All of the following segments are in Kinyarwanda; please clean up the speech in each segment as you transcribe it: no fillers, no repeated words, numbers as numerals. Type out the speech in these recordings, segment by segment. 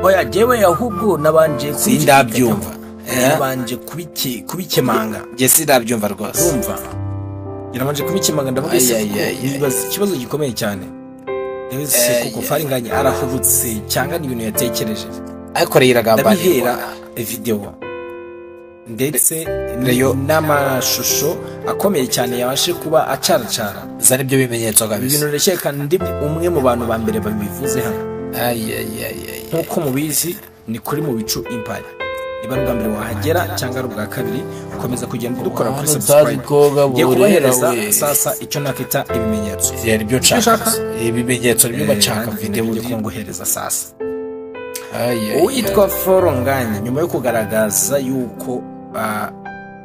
Oya, jyewe ahubwo nabanje Sindabyumva. Nabanje kubikemanga. Njye sindabyumva rwose. Urumva, nabanje kubikemanga, ndavuga ese Ay, ay, kuko ay, ay. nibaza ikibazo gikomeye cyane. Ese kuko Fall Ngagne arahubutse cyangwa ni ibintu yatekereje? Ariko rero iragambanirwa. Ndabihera videwo ndetse n'amashusho akomeye cyane yabashe kuba acaracara. Zana ibyo bimenyetso Ibi kabisa. bintu ndakeka ndi umwe mu bantu ba mbere babivuze hano. Ay, ay, ay, ay. Nk'uko mubizi, ni kuri Mu Bicu Empire. Niba ari ubwa mbere wahagera cyangwa ari ubwa kabiri, komeza kugenda dukora kuri Utazi subscribe. koga Ngiye burera kubahereza we. sasa icyo nakita ibimenyetso. Yeah, nibyo nshaka. Ushaka? Ibimenyetso nibyo bashaka, Video video. ngiye kunguhereza sasa. Ay, ay, ay. Uwitwa Fall Ngagne, nyuma yo kugaragaza yuko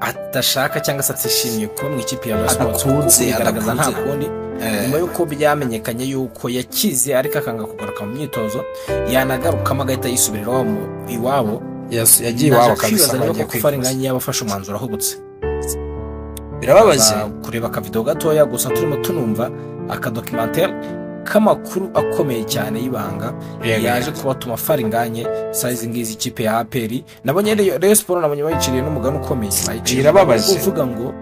adashaka cyangwa se atishimiye kuba mu ikipe ya Rayon Sports, kuko Adakunze, kubigaragaza nta adakunze. kundi, nyuma y'uko byamenyekanye yuko yakize ariko akanga kugaruka mu myitozo, yanagarukamo agahita yisubirira iwabo. Yes, yagiye iwabo Naje kabisa. kwibaza niba Bagiye koko Fall kwivuza. Ngagne yaba afashe umwanzuro ahubutse. Birababaje. Za kureba akavidewo gatoya gusa turimo tunumva akadocumentaire k'amakuru akomeye cyane y'ibanga yaje kubatuma Fall Ngagne size ngizi ikipe ya APR. Nabonye Rayon Sport, nabonye bayiciriye n'umugani ukomeye, bayiciriye Birababaje. uvuga ngo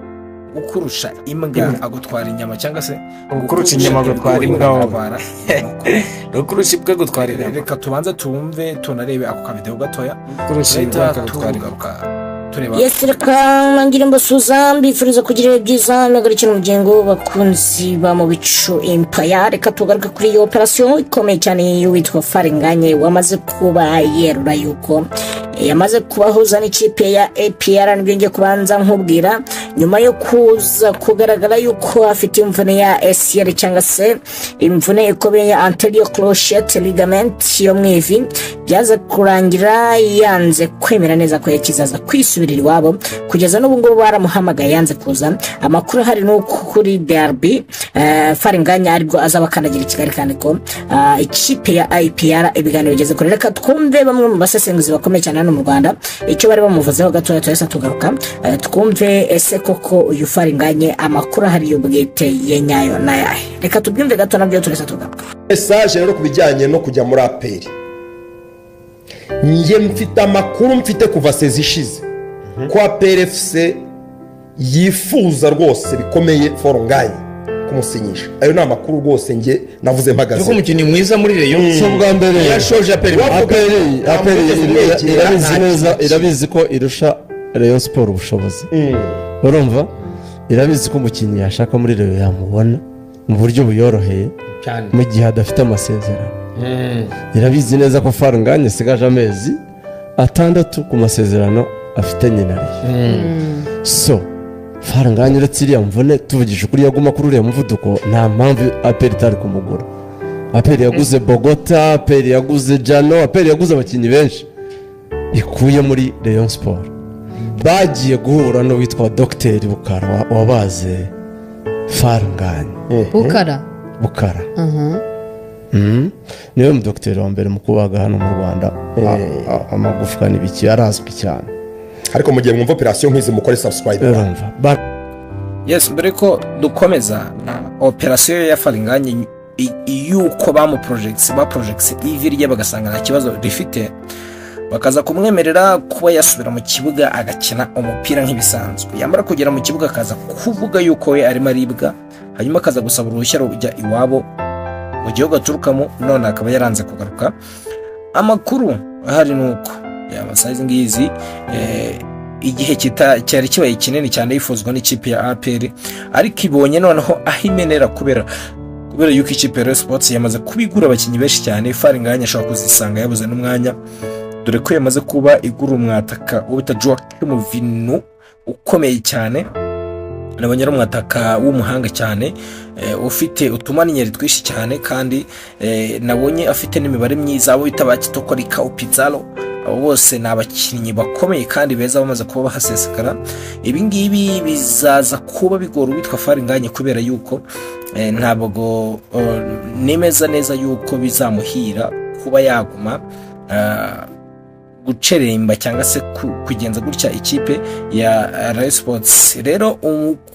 ukurusha imbwa agutwara inyama, cyangwa se Ukurusha inyama agutwara imbwa wowe. Agutwara inkoko. Ukurusha imbwa gutwara inyama. Reka tubanze tumve, tunarebe ako kavidewo gatoya. Ukurusha imbwa Turahita akagutwara inyama. tugaruka tureba. Yes, reka nangire mbasuza, mbifuriza kugira ibihe byiza nagarukira umuryango, bakunzi ba Mu Bicu Empire. Reka tugaruke kuri iyo operasiyo ikomeye cyane y'uwitwa Fall Ngagne, wamaze kuba yerura yuko yamaze kubahuza n'ikipe ya APR. Nibyo ngiye kubanza nkubwira, nyuma yo kuza kugaragara yuko afite imvune ya ACL, cyangwa se imvune ikomeye ya anterior cruciate ligament yo mu ivi. Byaza kurangira yanze kwemera neza ko yakizaza kwisubirira iwabo. Kugeza n'ubu ngubu baramuhamagaye, yanze kuza. Amakuru ahari ni uko kuri derby Fall Ngagne aribwo azaba akandagira i Kigali, kandi ko ikipe ya APR ibiganiro bigeze kure. Reka twumve bamwe mu basesenguzi bakomeye cyane hano mu Rwanda icyo bari bamuvuzeho gatoya, turese tugaruka twumve ese koko uyu Fall Ngagne amakuru ahari y'ubwite ye nyayo n'ayahe. Reka tubyumve gato nabyo, turese tugaruka. Message rero ku bijyanye no kujya muri APR, njye mfite amakuru mfite kuva saison ishize ko APR FC yifuza rwose bikomeye Fall Ngagne kumusinyisha. Ayo ni amakuru rwose njye navuze mpagaze. Yuko umukinnyi mwiza muri Rayon. Si ubwa mbere. Yashoje APR. APR, APR irabizi nta neza, kintu. irabizi ko irusha Rayon Sport ubushobozi. Urumva, irabizi ko umukinnyi yashaka muri Rayon yamubona mu buryo buyoroheye mu gihe adafite amasezerano. Irabizi neza ko Fall Ngagne asigaje amezi 6 ku masezerano afitanye na Rayon. So Fall Ngagne, uretse iriya mvune, tuvugije ukuri, yaguma kuri uriya muvuduko, nta mpamvu APR itari kumugura. APR yaguze Bogota, APR yaguze Jano, APR yaguze abakinnyi benshi ikuye muri Rayon Sport. Bagiye guhura n'uwitwa Dogiteri Bukara wabaze Fall Ngagne. Bukara? Bukara. Niwe mudogiteri wa mbere mu kubaga hano mu Rwanda amagufwa n'ibiki, arazwi cyane. Ariko mu gihe mwumva operasiyo nk'izi, mukore subscribe. Urumva. Yes, mbere ko dukomeza operasiyo ya Fall Ngagne, yuko bamuprojegise, baprojegise ivi rye bagasanga nta kibazo rifite, bakaza kumwemerera kuba yasubira mu kibuga agakina umupira nk'ibisanzwe, yamara kugera mu kibuga akaza kuvuga yuko we arimo aribwa, hanyuma akaza gusaba uruhushya rujya iwabo mu gihugu aturukamo, none akaba yaranze kugaruka. Amakuru ahari ni uko yaba size ngizi igihe cyari kibaye kinini cyane yifuzwa n'ikipe ya APR, ariko ibonye noneho aho imenera kubera yuko ikipe ya Rayon Sports yamaze kubigura abakinnyi benshi cyane. Fall Ngagne ashobora kuzisanga yabuze n'umwanya, dore ko yamaze kuba igura umwataka uwo bita Joachim Vinu ukomeye cyane. Nabonye ari umwataka w'umuhanga cyane, ufite utumaninyeri twinshi cyane, kandi nabonye afite n'imibare myiza. Abo bita ba Kitoko Rikao Pizarro, abo bose ni abakinnyi bakomeye kandi beza bamaze kuba bahasesekara. Ibi ngibi bizaza kuba bigora uwitwa Fall Ngagne, kubera yuko ntabwo nemeza neza yuko bizamuhira kuba yaguma. Guceremba cyangwa se kugenza gutya ikipe ya Rayon Sports. Rero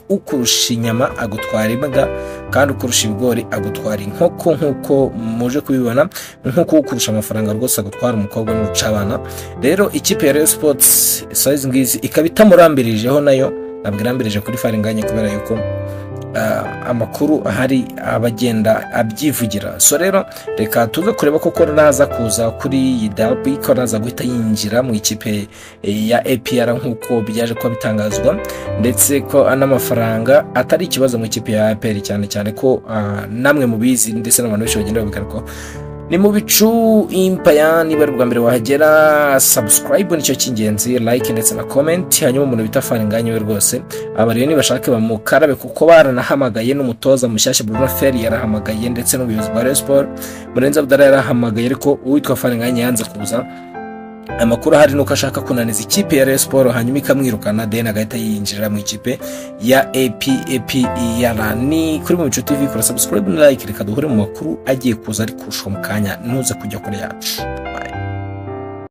ukurusha inyama agutwara imbwa, kandi ukurusha ibigori agutwara inkoko, nk'uko muje kubibona, nk'uko ukurusha amafaranga rwose agutwara umukobwa n'urucabana. Rero ikipe ya Rayon Sports size ngizi ikaba itamurambirijeho, nayo ntabwo irambirije kuri Fall Ngagne, kubera yuko amakuru ahari abagenda abyivugira. So rero reka tuze kureba koko naza kuza kuri iyi derby, ko naza guhita yinjira mu ikipe ya APR nk'uko byaje kuba bitangazwa, ndetse ko n'amafaranga atari ikibazo mu ikipe ya APR, cyane cyane ko namwe mubizi, ndetse n'abantu benshi bagenda babigarukaho. Ni mu Bicu Empire. Niba ari ubwa mbere wahagera, subscribe nicyo cy'ingenzi, like ndetse na comment. Hanyuma umuntu bita Fall Ngagne we rwose, aba rero nibashake bamukarabe, kuko baranahamagaye n'umutoza mushyashya Bruno Ferry yarahamagaye, ndetse n'ubuyobozi bwa Rayon Sport, Murenzi Abdallah yarahamagaye, ariko uwitwa Fall Ngagne yanze kuza. Amakuru ahari nuko ashaka kunaniza ikipe ya Rayon Sport, hanyuma ikamwirukana, then agahita yinjira mu ikipe ya APR. Ni kuri Mu Bicu TV, kora subscribe na like. Reka duhure mu makuru agiye kuza ari kurusha mu kanya, ntuze kujya kure yacu.